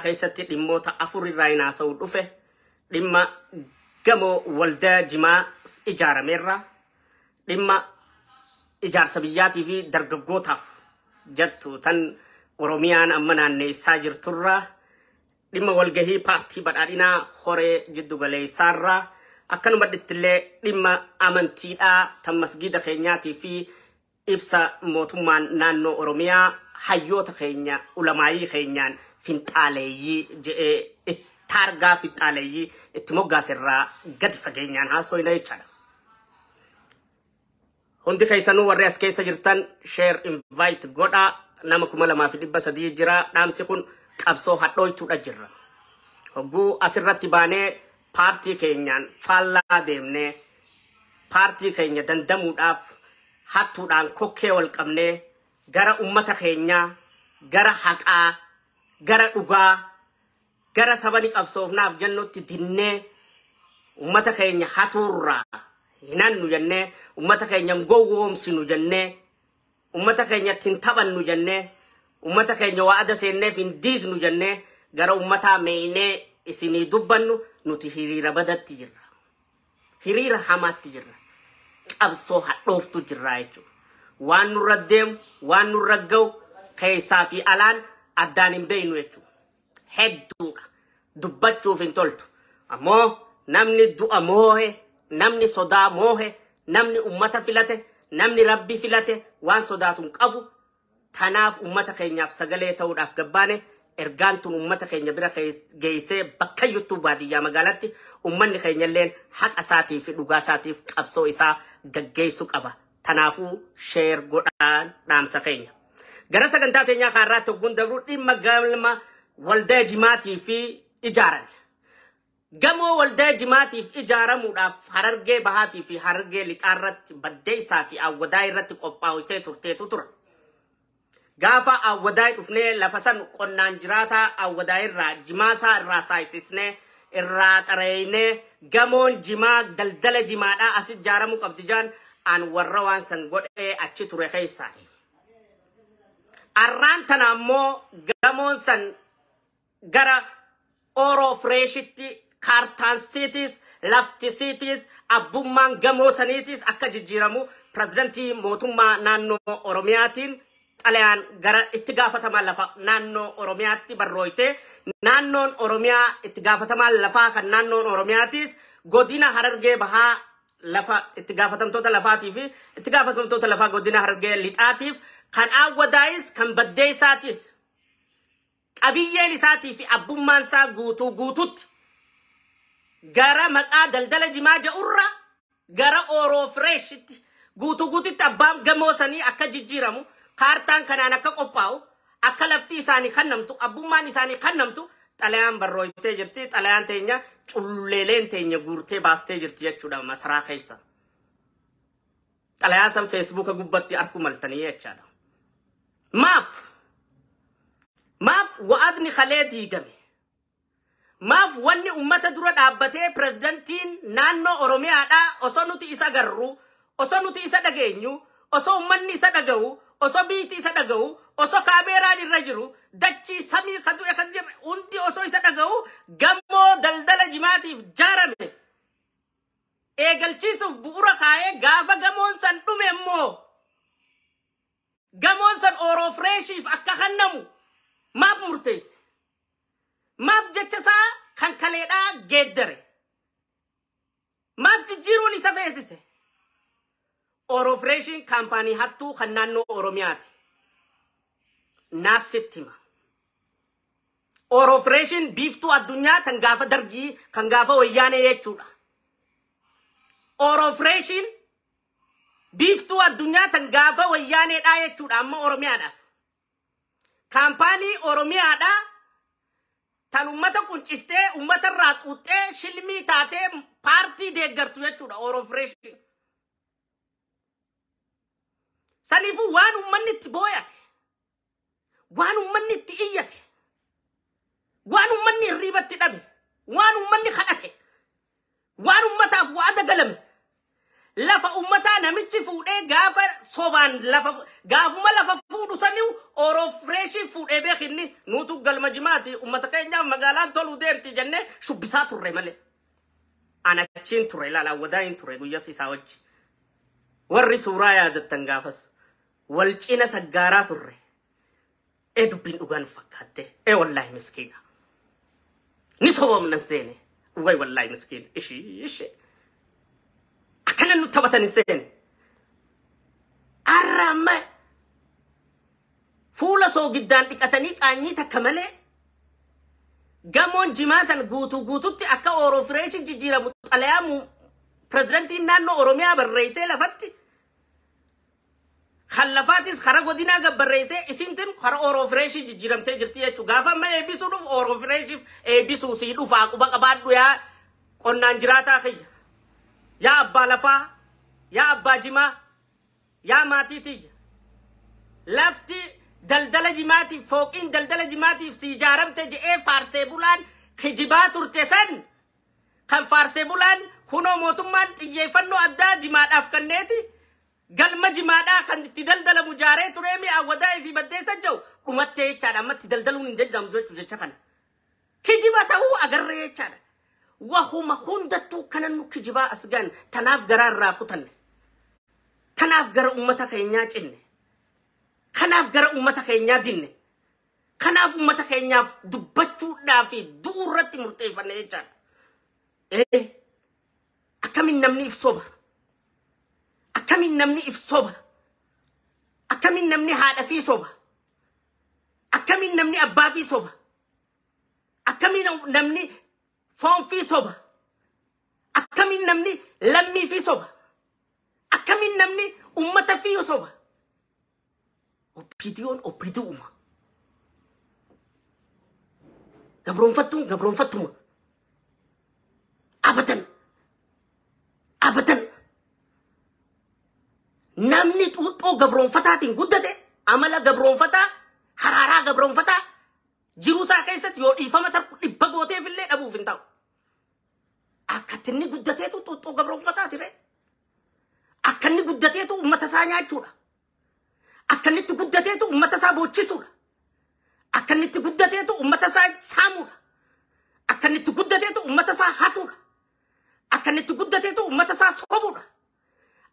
Keessatti dhimmoota afur irraa hin haasa'u dhufe. Dhimma gamoo waldaa jimaa ijaarameerra, dhimma ijaarsa biyyaatii fi dargaggootaaf jettu tan Oromiyaan amma naanneessaa jirturra, dhimma walgahii paartii badhaadhinaa horee jiddu galeessaarra, akkanuma illee dhimma amantiidhaa tan masgiida keenyaatii fi ibsa mootummaan naannoo Oromiyaa hayyoota keenya, ulamaayii keenyaan finxaaleeyyii je'ee taargaa finxaaleeyyii itti moggaaserraa gadi fageenyaan haasofna jechaadha. Hundi keessanuu warri as keessa jirtan share, invite godhaa. Nama 2300 jira. Dhaamsi kun qabsoo hadhooytuudha jirra. Hogguu asirratti baanee paartii keenyaan faallaa deemnee, paartii keenya dandamuudhaaf hattuudhaan kokkee wal qabnee, gara ummata keenyaa, gara haqaa, gara dhugaa, gara sabani qabsoofnaaf jennutti dinnee, ummata keenya hatuurraa hinannu jennee, ummata keenya hin gowwoomsinu jennee, ummata keenya ittiin taphannu jennee, ummata keenya waada seenneef hin diignu jennee, gara ummataa meeynee isinii dubbannu, nuti hiriira badatti jirra. Hiriira hamaatti jirra. Qabsoo hadhooftu jirra jechuudha. Waan nurra deemu, waan nurra ga'u keessaa fi alaan addaan hin beeynu jechuudha. Hedduudha. Dubbachuuf hin toltu. Ammoo namni du'a moohe, namni sodaa moohe, namni ummata filate, namni rabbi filate waan sodaatu hin qabu. Kanaaf ummata keenyaaf sagalee ta'uudhaaf gabbaane. Ergaan tun ummata keenya bira geessee bakka iyyuttuu, baadiyyaa magaalatti, ummanni keenya illeen haqa isaatii fi dhugaa isaatiif qabsoo isaa gaggeessuu qaba. Kanaafuu share godhaan dhaamsa keenya. Gara sagantaa teenyaa kaarraa hogguun dabru, dhimma galma waldaa jimaatii fi ijaarame. Gamoo waldaa jimaatiif ijaaramuudhaaf Harargee Bahaatii fi Harargee Lixaarratti, Baddeessaa fi Awwadaa irratti qophaa'utee turteetu tura. Gaafa Awwadaa dhufnee lafa san qonnaan jiraataa Awwadaa irraa jimaasaa irraa saayisisnee, irraa xareeynee, gamoon jimaa daldala jimaadhaa as ijaaramuu qabdi jaan an warra waan san godhee achi ture keessaa. Arraan tana ammoo gamoon san gara Oro Freshitti kaartaan siitis, lafti siitis, abbummaan gamoo saniitis akka jijjiiramu pirezidantii mootummaa naannoo Oromiyaatiin xalayaan gara itti gaafatamaa lafa naannoo Oromiyaatti barrooyte. Naannoon Oromiyaa, itti gaafatamaan lafaa kan naannoon Oromiyaatis godina Harargee Bahaa lafa itti gaafatamtoota lafaatii fi itti gaafatamtoota lafaa godina Harargee Lixaatiif, kan Awwadaayis kan Baddeessaatis, qabiyyeen isaatii fi abbummaan isaa guutuu guututti gara maqaa daldala jimaa jedhurra gara Oro Freshitti guutuu guututti abbaan gamoo sanii akka jijjiiramu, kaartaan kanaan akka qophaa'u, akka lafti isaanii kennamtu, abbummaan isaanii kennamtu xalayaan barrooytee jirti. Xalayaan teenya culleeleen teenya guurtee baastee jirti jechuudha masaraa keessa. Xalayaa san Feesbuuka gubbatti arku maltanii jechaadha. Maaf? Maaf wa'adni kalee diigame? Maaf wanni ummata dura dhaabbatee pirezidantiin naannoo Oromiyaadhaa osoo nuti isa agarru, osoo nuti isa dhageenyu, osoo ummanni isa dhaga'u, osoo biitti isa dhaga'u, osoo kaameeraan irra jiru, dachii samii kan du'e kan jirre hundi osoo isa dhaga'u, gamoo daldala jimaatiif jaarame eegalchiisuuf bu'uura kaa'ee, gaafa gamoon san dhume immoo gamoon san Oro Freshiif akka kennamu maaf murteesse? Maaf jecha isaa kan kaleedhaa geeddare? Maaf jijjiiruun isa feesise? Oro Freshiin kaampaanii hattuu kan naannoo Oromiyaati. Naasitti hima. Oro Freshiin biiftuu addunyaa kan gaafa Dargii, kan gaafa Wayyaanee jechuudha. Oro Freshiin biiftuu addunyaa tan gaafa Wayyaaneedhaa jechuudha amma Oromiyaadhaaf. Kaampaanii Oromiyaadhaa tan ummata quncistee, ummata irraa xuuxxee, shilmii taatee paartii deeggartu jechuudha Oro Freshiin. Saniifuu waan ummanni itti booyate, waan ummanni itti iyyate, waan ummanni hirriibatti dhabe, waan ummanni kadhate, waan ummataaf wa'ada galame, Lafa ummataa namichi fuudhee gaafa sobaan lafa gaafuma lafa fuudhu saniu Oroo Fireeshii fuudhee beekinni nuutu galma jimaati ummata keenyaaf magaalaan toluu deemti jennee shubbisaa turre malee. Ana achiin ture ilaala wadaayin ture guyyaas isaa wajji. Warri suuraa yaadattan gaafas wal cina saggaaraa turre. Ee dubbiin dhugaan fakkaatte ee wallaahi miskiina. Ni soboomnan seene way wallaahi miskiina ishii ishee. Akkana nu taphatan hin seene. Arra amma fuula soogiddaan dhiqatanii qaanyii takka malee gamoon jimaa san guutuu guututti akka Oroo Fireeshi jijjiiramu xalayaa pirezidantiin naannoo Oromiyaa barreessee lafatti kan lafaatis kara godinaa gabbarreessee isintin kara Oroo Fireeshi jijjiiramtee jirti jechuudha. Gaafa amma eebbisuu dhufu Oroo Fireeshiif eebbisuu sii dhufaa quba qabaadhu yaa qonnaan jiraataa kiyya. Yaa abbaa lafaa, yaa abbaa jimaa, yaa maatii tiyya. Lafti daldala jimaatiif fooqiin daldala jimaatiif si ijaaramte je'ee faarsee bulaan kijibaa turte san kan faarsee bulaan kunoo mootummaan xiyyeeffannoo addaa jimaadhaaf kenneeti galma jimaadhaa kan itti daldalamu jaaree turee mi'a wadaa'ee fi baddeessa jiru dhumattee jechaadha amma itti daldaluun hin danda'amu jechuudha jecha kana. Kijiba ta'uu agarree jechaadha. Wahuma hundattuu kanan nu kijibaa as gaan tanaaf garaarraa kutanne. Tanaaf gara uummata keenyaa cinne. Kanaaf gara uummata keenyaa dinne. Kanaaf uummata keenyaaf dubbachuudhaa fi du'uu irratti murteeffanne jechaadha. Ee akkamiin namni if soba? Akkamiin namni if soba? Akkamiin namni haadha fi soba? Akkamiin namni abbaa fi soba? Akkamiin namni foon fi soba? Akkamiin namni lammii fi soba? Akkamiin namni uummata fi soba? OPDO'n OPDO'uma. Gabroonfattuun gabroonfattuma. Abadan. Abadan. Namni xuuxxoo gabroonfataatiin guddate amala gabroonfataa haraaraa gabroonfataa jiruu isaa keessatti yoo dhiifama takku dhibba gooteef illee dhabuuf hin ta'u. Akka inni guddateetu xuuxxoo gabroonfataati ree. Akka inni guddateetu uummata isaa nyaachuudha. Akka inni itti guddateetu uummata isaa boochisuudha. Akka inni itti guddateetu uummata isaa saamuudha. Akka inni itti guddateetu uummata isaa hatuudha. Akka inni itti guddateetu uummata isaa sobuudha.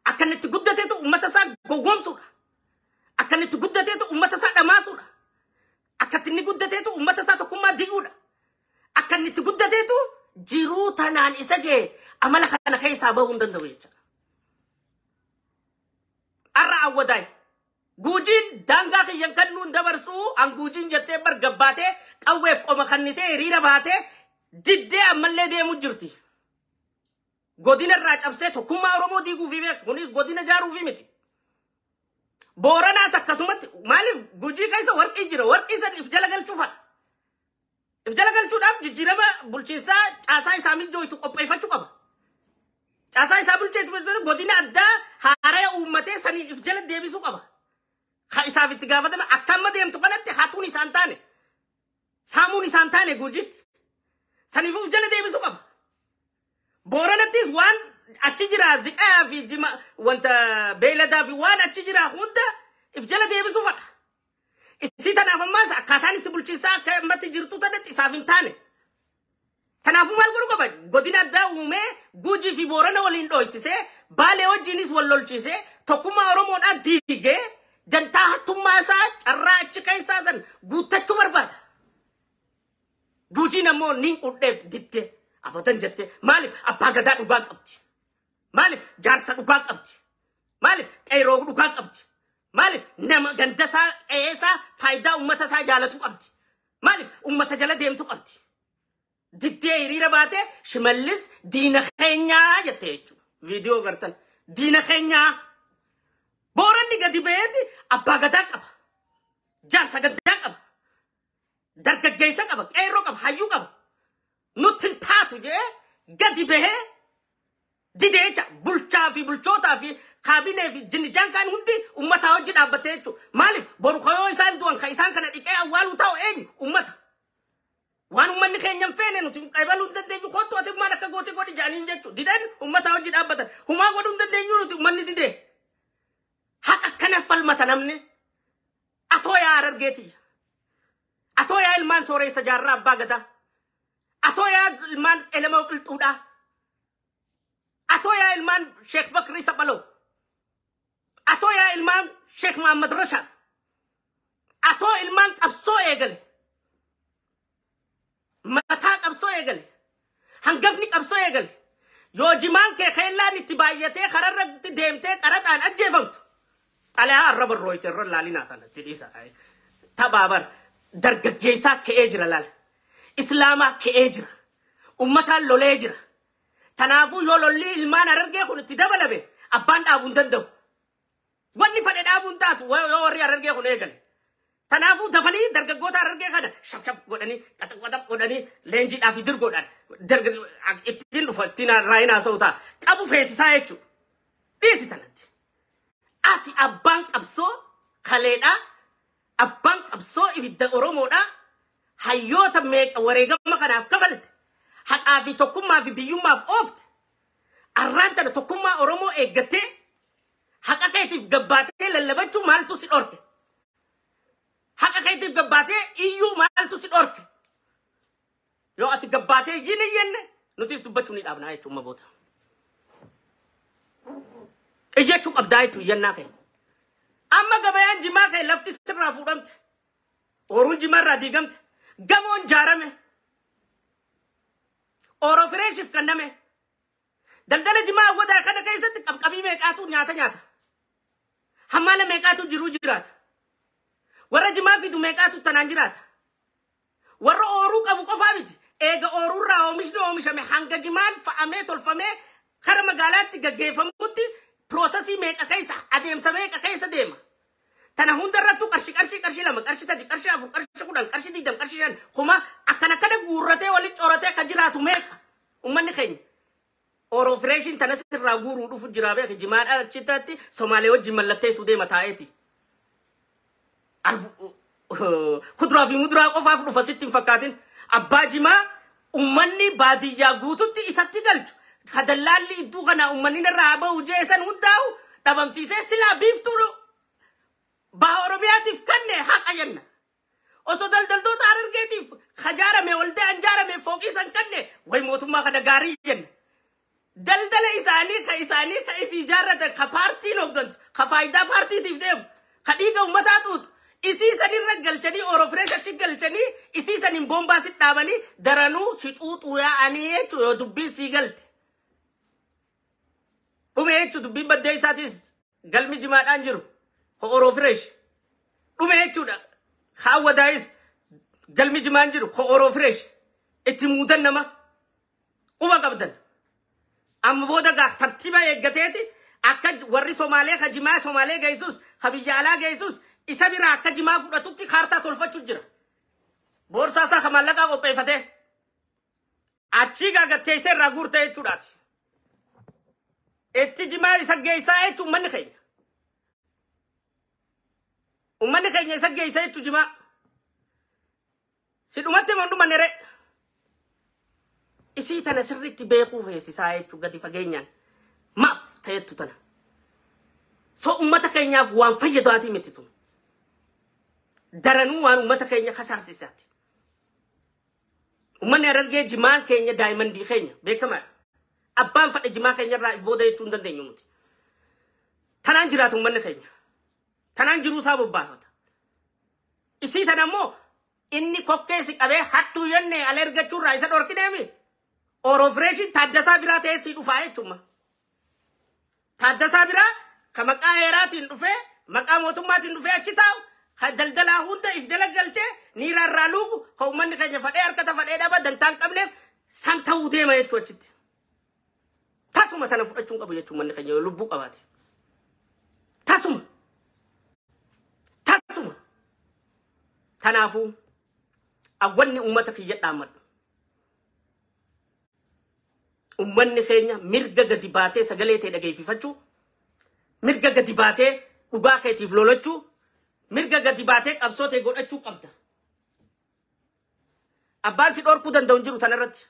Akka inni itti guddateetu uummata isaa gowwoomsuudha. Akka inni itti guddateetu uummata isaa dhamaasuudha. Akka inni guddateetu uummata isaa tokkummaa diiguudha. Akka inni itti guddateetu jiruu tanaan isa ga'e amala kana keessaa bahuu hin danda'u jechuudha. Arra awwadaay. Guujiin daangaa kiyyan kan nuun dabarsuu an guujiin jettee bar gabbaatee qawweef qoma kannitee hiriira baatee diddee ammallee deemu jirti. Godina irraa cabsee tokkummaa Oromoo diiguufi beeku kunis godina jaaruufi miti. Booranaas akkasumatti maaliif Gujii keessa warqii jira warqii san if jala galchuufadha. If jala galchuudhaaf jijjiirama bulchiinsaa caasaa isaa mijooytu qopheeffachuu qaba. Caasaa isaa bulcheetu godina addaa haaraa uummatee saniin if jala deebisuu qaba. Ka isaaf itti gaafatame akka amma deemtu kanatti hatuun isaan taane saamuun isaan taane Gujiitti saniifuu if jala deebisuu qaba. Booranattis waan achi jira ziqaa fi jima wanta beeyladaa fi waan achi jira hunda if jala deebisuu fadha. Isii tanaaf ammaas akkaataan itti bulchiinsaa akka ammatti jirtu tanatti isaaf hin taane. Kanaafuu maal godhuu qaba? Godina addaa uumee Gujii fi Boorana waliin dho'isisee Baalee wajjinis wal lolchisee tokkummaa Oromoodhaa diigee dantaa hattummaa isaa carraa achi keessaa san guuttachuu barbaada. Gujiin ammoo niin qudheef diddee abadan jettee maaliif abbaa gadaa dhugaa qabdi? Maaliif jaarsa dhugaa qabdi? Maaliif qeeroo dhugaa qabdi? Maaliif nama gandasaa qe'eesaa faayidaa uummata isaa jaalatu qabdi? Maaliif uummata jala deemtu qabdi? Diddee hiriira baatee Shimallis diina keenyaa jettee jechuudha. Viidiyoo gartan diina keenyaa. Booranni gadi ba'eeti abbaa gadaa qaba. Jaarsa gandaa qaba. Dargaggeessa qaba. Qeerroo qaba. Hayyuu qaba. Nutti hin taatu jedhee gadi bahee didee jecha bulchaa fi bulchootaa fi kaabinee fi jinnijaan kaan hundi uummataa hojii dhaabbatee jechuudha. Maaliif boru kayoo isaan du'an kan isaan kana dhiqee awwaaluu ta'u eenyu uummata. Waan uummanni Ummanni keenya hin feene nuti qabaluu hin dandeenyu kottu ati maal akka goote godhi jedhaniin jechuudha. Didan ummata hojii dhaabbatan. Humaa godhuu hin dandeenyu nuti ummanni didee. Haqa akkana falmata namni. Atoo yaa Harargeetiyya. Atoo yaa ilmaan Sooressa Jaarraa Abbaa Gadaa. Atoo yaa ilmaan Elemoo Qilxuudhaa. Atoo yaa ilmaan Sheekh Bakrii Saphaloo. Atoo yaa ilmaan Sheekh Muhammad Rashaad. Atoo ilmaan qabsoo eegale. Mataa qabsoo eegale. Hangafni qabsoo eegale. Yoo jimaan kee keellaan itti baay'atee kararratti deemtee qaraxaan ajjeefamtu. Xalayaa arraba rooyte irra laalinaa tana itti dhiisa. Taphaa dargaggeessaa ka'ee jira laala. Islaamaa ka'ee jira. Ummataan lolee jira. Kanaafuu yoo lolli ilmaan Harargee kun itti dabalame abbaan dhaabuu hin danda'u. Wanni fedhe dhaabuu hin taatu yoo warri Harargee kun eegale. Kanaafuu dafanii dargaggoota Harargee kana shaf shaf godhanii qaxaq qaxaq godhanii leenjiidhaa fi dirgoodhaan ittiin dhufa ittiin raayina haasa'u ta'a. Qabu feesisaa jechuudha. Dhiisi tanatti. Ati abbaan qabsoo kaleedhaa, abbaan qabsoo ibidda Oromoodhaa, hayyoota meeqa wareegama kanaaf kafalte, haqaa fi tokkummaa fi biyyummaaf oofte, arraan tana tokkummaa Oromoo eeggattee haqa keetiif gabbaatee lallabachuu maaltu si dhorke? Haqa keetiif gabbaatee iyyuu maaltu si dhorke? Yoo ati gabbaatee hin iyyenne nutis dubbachuu ni dhaabnaa jechuudha booda. Iyyachuu qabdaa jechuudha iyyannaa keenya. Amma gabayaan jimaa kee lafti sirraa fuudhamte. Ooruun jimaa irraa diigamte. Gamoon jaarame. Ooroo fireeshiif kenname. Daldala jimaa wadaa kana keessatti qabqabii meeqaatu nyaata nyaata. Hammaala meeqaatu jiruu jiraata. Warra jimaa fidu meeqaatu tanaan jiraata. Warra ooruu qabu qofaa miti. Eega ooruurraa oomishni oomishame hanga jimaan fa'amee tolfamee kara magaalaatti gaggeeffamutti piroosesii meeqa keessa adeemsa meeqa keessa deema. Tana hundarrattuu qarshii qarshii qarshii 2 qarshii 3 qarshii 4 qarshii 10 qarshii 20 qarshii 5 kuma akkana akkana guurratee waliin cooratee akka jiraatu meeqa ummanni keenya. Ooroo fireeshiin tana sirraa guuruu dhufu jira beeka jimaadha achitti Somaalee wajjin mallatteessuu deema taa'eeti. Kuduraa fi muduraa qofaaf dhufa sitti hin fakkaatin. Abbaa jimaa ummanni baadiyyaa guututti isatti galchu. Kadallaalli iddoo kana ummanni irraa bahu jeesan hundaa'u dhabamsiisee silaa biiftuu baha Oromiyaatiif kanne haqa jenna. Osoo daldaltoota Harargeetiif kajaarame waldaa anjaarame fooqii san kanne way mootummaa kana gaarii jenna. Daldala isaanii ka isaanii ka ifii ijaarratan ka paartiin hooggantu ka faayidaa paartiitiif deemu ka dhiiga uummataa tuutu isii sanirra galchanii Ooroo Fresh achi galchanii isii saniin boombaa si dhaabanii daranuu si xuuxuu yaa'anii jechuudha yoo dubbiin sii galte. Dhume jechuudha dubbiin baddee isaatis galmi jimaadhaan jiru Ooroo Fresh. Dhume jechuudha haawwadaayis galmi jimaan jiru Ooroo Fresh. Itti muudan nama quba qabdan. Amma booda gaaf tartiiba eeggateeti akka warri Somaalee ka jimaa Somaalee geessus ka biyya alaa geessus isa biraa akka jimaa fudhatutti kaartaa tolfachuu jira. Boorsaa isaa ka maallaqaa qopheeffatee achii gaagatteessee irraa guurtee jechuudhaati. Itti jimaa isa geessaa jechuun uummanni keenya. Uummanni keenya isa geessaa jechuun jimaa. Si dhumatti moo dhumanne ree? Isii tana sirriitti beekuu feesisaa jechuun gadi fageenyaan maaf ta'ettu tana. So uummata keenyaaf waan fayyadaatii miti tun. Daranuu waan uummata keenya kasaarsisaati. Uummanni Harargee jimaan keenya daa'imandii keenya beekamaadha. Abbaan fadhe jimaa keenya irraa booda jechuu hin dandeenyu nuti. Tanaan jiraatu uummanni keenya. Tanaan jiruu isaa bobbaafata. Isii tana immoo inni kokkeessi qabee hattuu jennee ala ergachuurraa isa dhorkineemi. Ooroo Fireeshiin Taaddasaa biraa ta'ee sii dhufaa jechuudha. Taaddasaa biraa ka maqaa heeraatiin dhufee maqaa mootummaatiin dhufee achi taa'u ka daldalaa hunda if jala galchee niira irraa luugu ka uummanni keenya fadhee harkata fadhee dhaba dantaa hin qabneef san ta'uu deema jechuu achitti. Tasuma tana fudhachuu hin qabu jechuun uummanni keenya yoo lubbuu qabaate. Tasuma. Tasuma. Kanaafuu awwanni uummata kiyya dhaammadhu. Uummanni keenya mirga gadi baatee sagalee ta'e dhageeffachuu, mirga gadi baatee dhugaa keetiif lolachuu, mirga gadi baatee qabsoo ta'e godhachuu qabda. Abbaan si dhorkuu danda'u hin jiru tanarratti.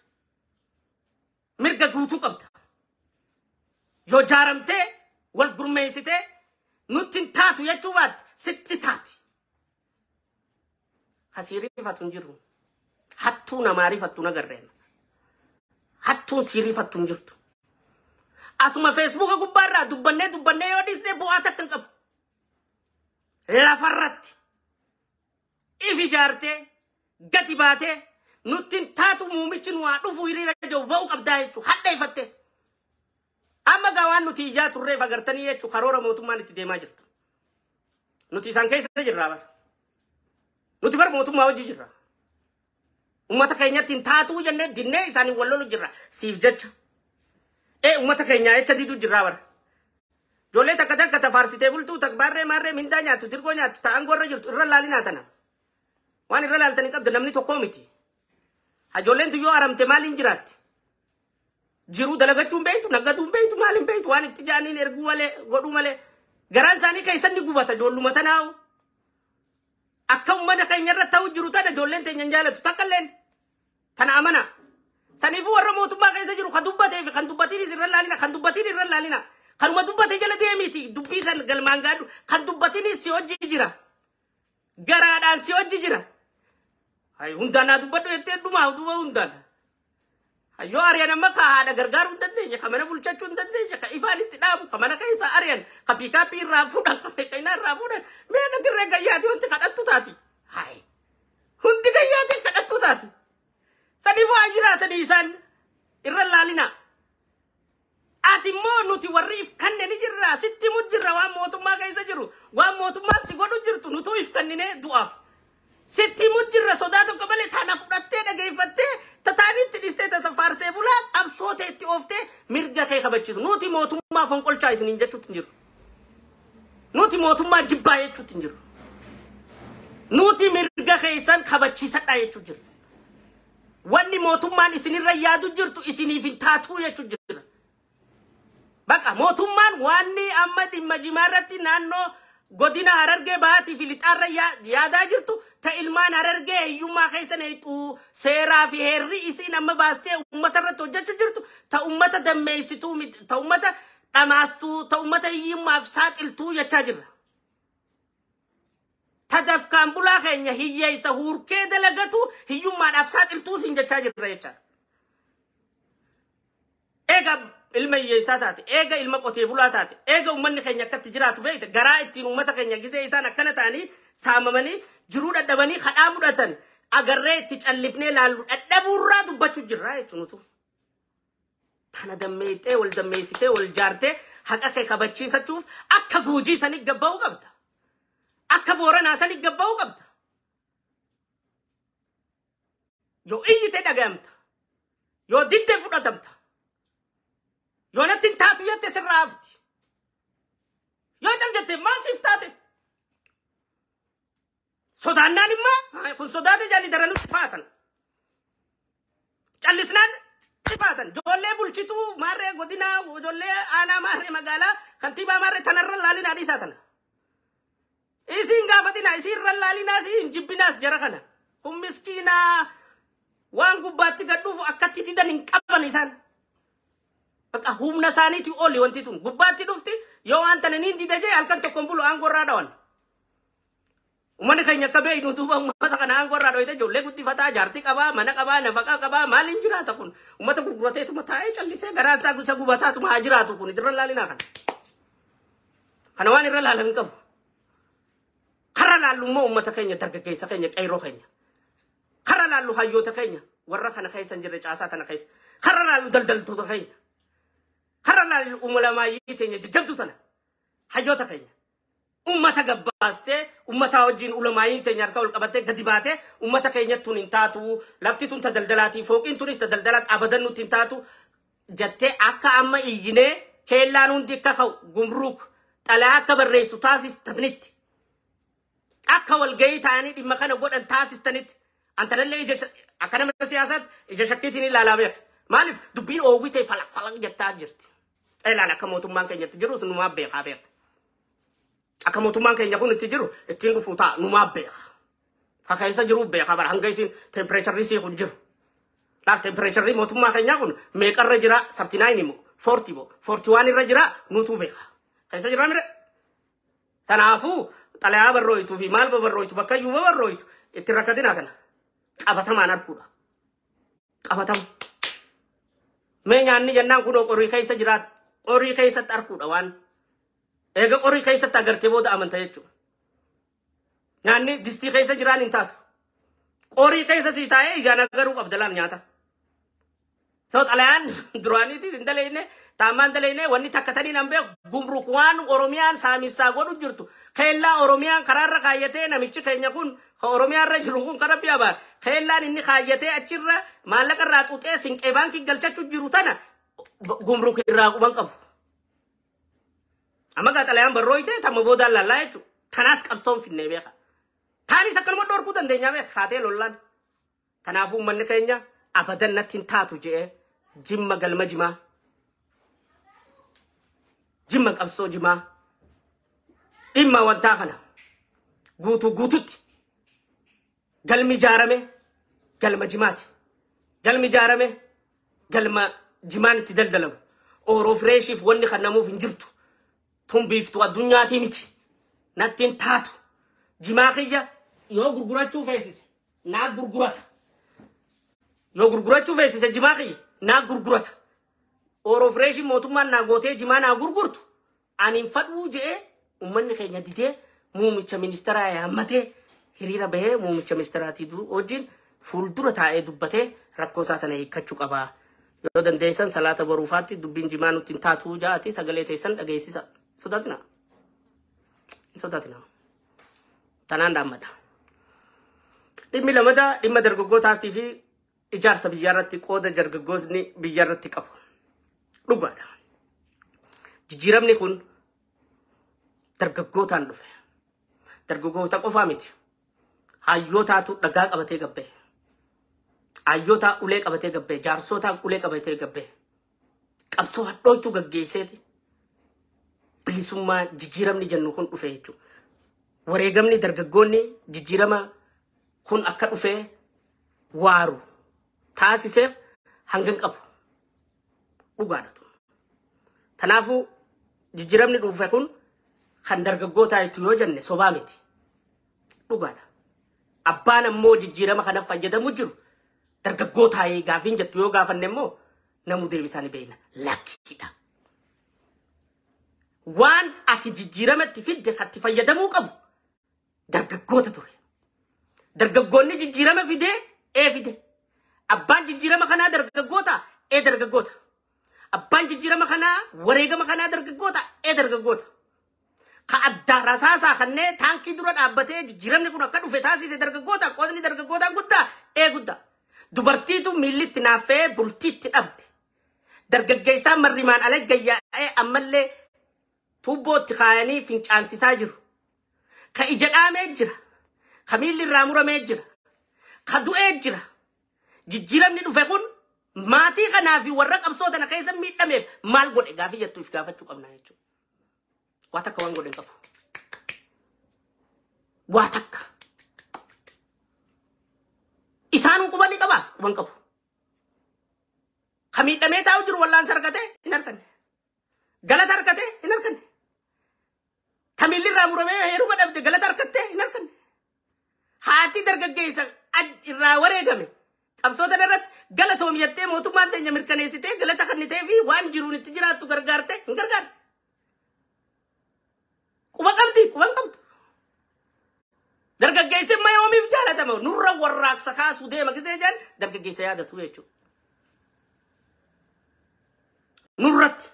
Mirga guutuu qabda. Yoo jaaramtee wal gurmeessitee nutti hin taatu jechuu baatte sitti taati. Kasii rifatu hin jiru. Hattuu namaa rifattu nagarreen. Hattuun si rifattu hin jirtu. Asuma Feesbuuka gubbaarraa dubbannee dubbannee yoo dhiisne bu'aa takka hin qabu. Lafarratti if ijaartee gadi baatee nutti hin taatu muumichi nu haa dhufu hiriira jiru ba'uu qabdaa jechuudha. Hadheeffattee. Amma gaa waan nuti ijaa turreef agartanii jechuudha karoora mootummaan itti deemaa jirtu. Nuti isaan keessa jirraa bara. Nuti bara mootummaa hojii jirra. Uummata keenyatti hin taatuu jennee dinnee isaanii wal lolu jirra. Siif jecha. Uummata keenyaa jecha diduu jirraa bara. Ijoollee takka takka tafaarsitee bultuu takka baarree maarree mindaa nyaattu tirgoo nyaattu ta'an gorra jirtu irra laalinaa tana. Waan irra laaltanii qabda namni tokkoo miti. Ijoolleen tu yoo haramte maaliin jiraatti? Jiruu dalagachuu hin beektu, naggaduu hin beektu, maal hin beektu, waan itti jaaniin erguu malee, godhuu malee. Garaan isaanii keessan ni gubata ijoolluma tanaa'u. Akka uummata keenya irra ta'u jiru tana ijoolleen teenya hin jaalatu takka illeen. Tana amana. Saniifuu warra mootummaa keessa jiru kan dubbatee fi kan dubbatiinis irra laalina, kan dubbatiin irra laalina. Kanuma dubbate jala deemiiti dubbii san galmaan gaadhu kan dubbatiinis si hojii jira. Garaadhaan si hojii jira. Hay hundaan naa dubbadhu jettee dhumaa duuba hundaan. Yoo ari'an amma ka haadha gargaaruu hin dandeenye, ka mana bulchachuu hin dandeenye, ka ifaan itti dhaabu, ka mana keessa ari'an, ka piikaappii irraa fuudhan, ka meeqainaa irraa fuudhan, meeqa dirree gayyaati wanti kadhattu taati. Hay hundi gayyaati kadhattu taati. Saniifuu haa jiraatanii isaan irra laalina. Ati immoo nuti warri if kanne ni jirra, sitti himu jirra waan mootummaa keessa jiru, waan mootummaan si godhu jirtu nutuu if kanninee du'aaf. Sitti himu jirra sodaa tokko malee tana fudhattee dhageeffattee tataaniitti dhistee tata faarsee bulaa qabsoo ta'e itti ooftee mirga kee kabachiisu. Nuti mootummaa fonqolchaa isiniin jechuutti hin jiru. Nuti mootummaa jibbaa jechuutti hin jiru. Nuti mirga keessan kabachiisadhaa jechuu jirra. Wanni mootummaan isinirra yaadu jirtu isiniif hin taatuu jechuu jirra. Baqa mootummaan waanni amma dhimma jimaa irratti naannoo godina Harargee Bahaatii fi Lixaarra yaadaa jirtu ta ilmaan Harargee hiyyummaa keessa neexuu seeraa fi heerri isiin amma baastee uummata irratti hojjechuu jirtu ta uummata dammeessituu ta uummata dhamaastuu ta uummata hiyyummaaf saaxiltuu jechaa jirra. Ta dafkaan bulaa keenya hiyyeessa huurkee dalagatu hiyyummaadhaaf saaxiltuu siin jechaa jirra jechaadha. Eega ilma hiyyeessaa taate, eega ilma qotee bulaa taate, eega uummanni keenya akkatti jiraatu beekte, garaa ittiin uummata keenya gizee isaan akkana ta'anii saamamanii jiruu dadhabanii kadhaa mudhatan agarree itti callifnee laallu dadhabuurraa dubbachuu jirra jechuun nutu. Tana dammeessitee wal dammeessitee wal jaartee haqa kee kabachiisachuuf akka Guujii sanii gabba'uu qabda. Akka Booranaa sanii gabba'uu qabda. Yoo iyyite dhagayamta. Yoo didde fudhatamta. Yoo natti hin taatu jette sirraa hafti. Yoo cal jette maal siif taate? Sodaannaan immoo kun sodaate jalli daranuu faatan. Callisnaan faatan. Ijoollee bulchituu maarree godinaa, ijoollee aanaa maarree magaalaa, kantiibaa maarree tanarra laalinaa dhiisaa tana. Isiin gaafatinaa, isiin irra laalinaa, isiin jibbinaas jara kana. Kun miskiinaa waan gubbaatti gad dhufu akkatti didan hin qaban isaan. Bakka humna isaaniitii oli wanti tun gubbaatti dhufti yoo waan tana niin dida jee halkan tokkoon bulu aangoo irraa dhawan. Uummanni keenya akka beeknu duuba uummata kana aangoo irraa dhawite ijoollee guddifataa jaartii qabaa mana qabaa nafaqaa qabaa maaliin jiraata kun uummata gurgurateetuma taa'ee callisee garaan isaa isa gubataatuma haa jiraatu kun irra laalinaa kana. Kana waan irra laalan hin qabu. Karra laallu immoo uummata keenya dargaggeessa keenya qeyroo keenya. Karra laallu hayyoota keenya warra kana keessa hin jirre caasaa kana keessa. Karra laallu daldaltoota keenya. Karra laallu uumamaayii teenya jajjabdu tana hayyoota keenya. Uummata gabbaastee uummata wajjin ulamaayiin teenya harka ol qabattee gadi baatee uummata keenyatti tun hin taatu lafti tun ta daldalaatii fooqiin tunis ta daldalaat abadan nutti hin taatu jettee akka amma iyyinee keellaan hundi akka ka'u gumruuk xalaa akka barreessu taasistanitti akka walgahii ta'anii dhimma kana godhan taasistanitti antanallee ija akka nama siyaasaatti ija shakkiitiin ilaalaa beeka. Maaliif dubbiin oowwitee falaq falaq jettaa jirti. Ilaala akka mootummaan keenyatti jirus numaa beekaa beeka. Akka mootummaan keenya kun itti jiru ittiin dhufuu ta'a numaa beeka. Ka keessa jiru beeka bara hanga isin temperature sii kun jiru. Laal temperature mootummaa keenyaa kun meeqarra jira 39 moo 40 moo 41 irra jira nutu beeka. Keessa jira mire. Kanaafuu xalayaa barrooytuu fi maal babarrooytu bakka iyyuu babarrooytu itti rakkatinaa kana. Qabatamaan arguudha. Qabatama. Mee nyaanni jennaan kunoo qorii keessa jiraat qorii keessatti arguudha waan. Eega qorii keessatti agartee booda amanta jechuudha. Nyaanni distii keessa jiraan hin taatu. Qorii keessa sii taa'ee ijaan agaruu qabda laal nyaata. So xalayaan duraaniitis hin daleeyne taammaan daleeyne wanni takka taniin an beeku gumruk waan Oromiyaan saaminsaa godhu jirtu. Keellaa Oromiyaan karaarra kaayyatee namichi keenya kun ka Oromiyaarra jiru kun kara biyya baar. Keellaan inni kaayyatee achirra maallaqa irraa xuuxee sinqee baankii galchachuu jiru tana gumruk irraa quban qabu. Amma gaa xalayaan barrooyte tamma boodaan laallaa jechuudha. Tanaas qabsoon finnee beeka. Taanis akkanuma dhorkuu dandeenya beeka kaatee lollaan. Kanaafuu uummanni keenya abadan natti hin taatu jedhee jimma galma jimaa. Jimma qabsoo jimaa. Dhimma wantaa kana guutuu guututti galmi ijaarame galma jimaati. Galmi ijaarame galma jimaan itti daldalamu. Ooroo fireeshiif wanni kan namuuf hin jirtu. Tun biiftuu addunyaatii miti. Natti hin taatu. Jimaa kiyya yoo gurgurachuu feesise naa gurgurata. Yoo gurgurachuu feesise jimaa kiyya naa gurgurata. Ooroo fireeshii mootummaan naa gootee jimaa naa gurgurtu. Ani hin fadhuu je'ee uummanni keenya didee muumicha ministeeraa yaammatee hiriira bahee muumicha ministeeraatii wajjin fuuldura taa'ee dubbatee rakkoo isaa tana hiikkachuu qaba. Yoo dandeessan salaata boruufaatti dubbiin jimaa nutti hin taatu ja'ati sagalee teessan dhageessisa. Sodaatina. Hin sodaatina. Tanaan dhaammadha. Dhimmi lamada dhimma dargaggootaatii fi ijaarsa biyyaarratti qooda dargaggootni biyyaarratti qabu. Dhugaadha. Jijjiiramni kun dargaggootaan dhufe. Dargaggoota qofaa miti. Hayyootaatu dhagaa qabatee gabbee. Hayyoota ulee qabatee gabbee. Jaarsootaa ulee qabatee gabbee. Qabsoo hadhooytuu gaggeesseeti. Bilisummaa jijjiiramni jennu kun dhufe jechuudha. Wareegamni dargaggoonni jijjiirama kun akka dhufee waaru taasiseef hanga hin qabu. Dhugaadha. Kanaafuu jijjiiramni dhufe kun kan dargaggootaa itti yoo jenne sobaa miti. Dhugaadha. Abbaan ammoo jijjiirama kana fayyadamu jiru dargaggootaa gaafiin jettu yoo gaafanne immoo namuu deebisaa ni beekna. Lakkiidha. Waan ati jijjiiramatti fidde katti fayyadamuu qabu dargaggoota ture. Dargaggoonni jijjiirama fidee ee fide. Abbaan jijjiirama kanaa dargaggoota ee dargaggoota. Abbaan jijjiirama kanaa wareegama kanaa dargaggoota ee dargaggoota. Ka adda rasaasaa kannee taankii dura dhaabbatee jijjiiramni kun akka dhufe taasise dargaggoota qoodni dargaggootaa guddaa ee guddaa. Dubartiitu miillitti naaffee bultiitti dhabde. Dargaggeessaan marrimaan ala gayyaa'ee ammallee tuubbootti kaayanii fincaansisaa jiru. Ka ija dhaamee jira. Ka miilli irraa muramee jira. Ka du'ee jira. Jijjiiramni dhufe kun maatii kanaa fi warra qabsoo tana keessa miidhameef maal godhe gaafii jettu if gaafachuu qabna jechuudha. Waa takka waan godhe hin qabu. Waa takka. Isaanuu quban ni qabaa? Quban qabu. Ka miidhamee taa'u jiru wallaansa argatee hin arganne. Galata argatee hin arganne. Ka miilli irraa muramee heeruma dhabde galata argattee hin arganne. Haati dargaggeessa irraa wareegame qabsoo tana irratti galatoom jettee mootummaan teenya mirkaneessitee galata kennitee fi waan jiruun itti jiraattu gargaarte hin gargaarre. Quba qabdi, quba hin qabdu. Dargaggeessi amma yoomiif jaalatama nurra warraaqsa kaasuu deema gisee jedhan dargaggeessa yaadatu jechuudha. Nurratti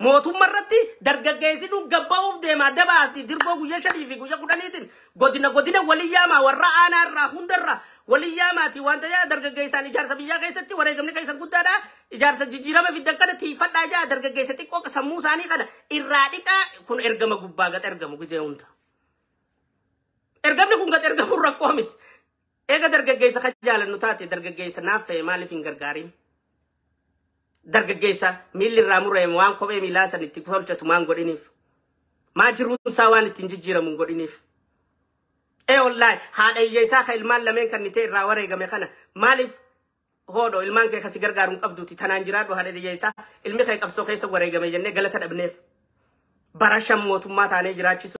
mootummaa irratti dargaggeessi nu gabba'uuf deema dabaati dirgoo guyyaa 5 fi guyyaa 10tiin godina godina walii yaamaa warra aanaa irraa hundarraa walii yaamaati waan ta'eef dargaggeessaan ijaarsa biyyaa keessatti wareegamni keessan guddaadha ijaarsa jijjiirama fiddan kana tiifadhaa jaa dargaggeessa xiqqoo sammuu isaanii kana irraa dhiqaa kun ergama gubbaa gad ergamu gisee hunda. Ergamni kun gad ergamu rakkoo miti. Eega dargaggeessa kan jaalannu taate dargaggeessa naaf fe'e maaliif hin gargaarin? Dargaggeessa miilli irraa murame waan kophee miilaa san itti tolchatu maan godhiniif? Maa jiruun isaa waan ittiin jijjiiramu hin godhiniif? Ee wallaahi, haadha hiyyeessaa ka ilmaan lameen kan ta'e irraa wareegame kana maaliif hoodho ilmaan kee kasi gargaaruun qabduuti tanaan jiraadhu, haadha hiyyeessaa, ilmi kee qabsoo keessa wareegame jennee galata dhabneef. Bara 5 mootummaa taanee jiraachisu.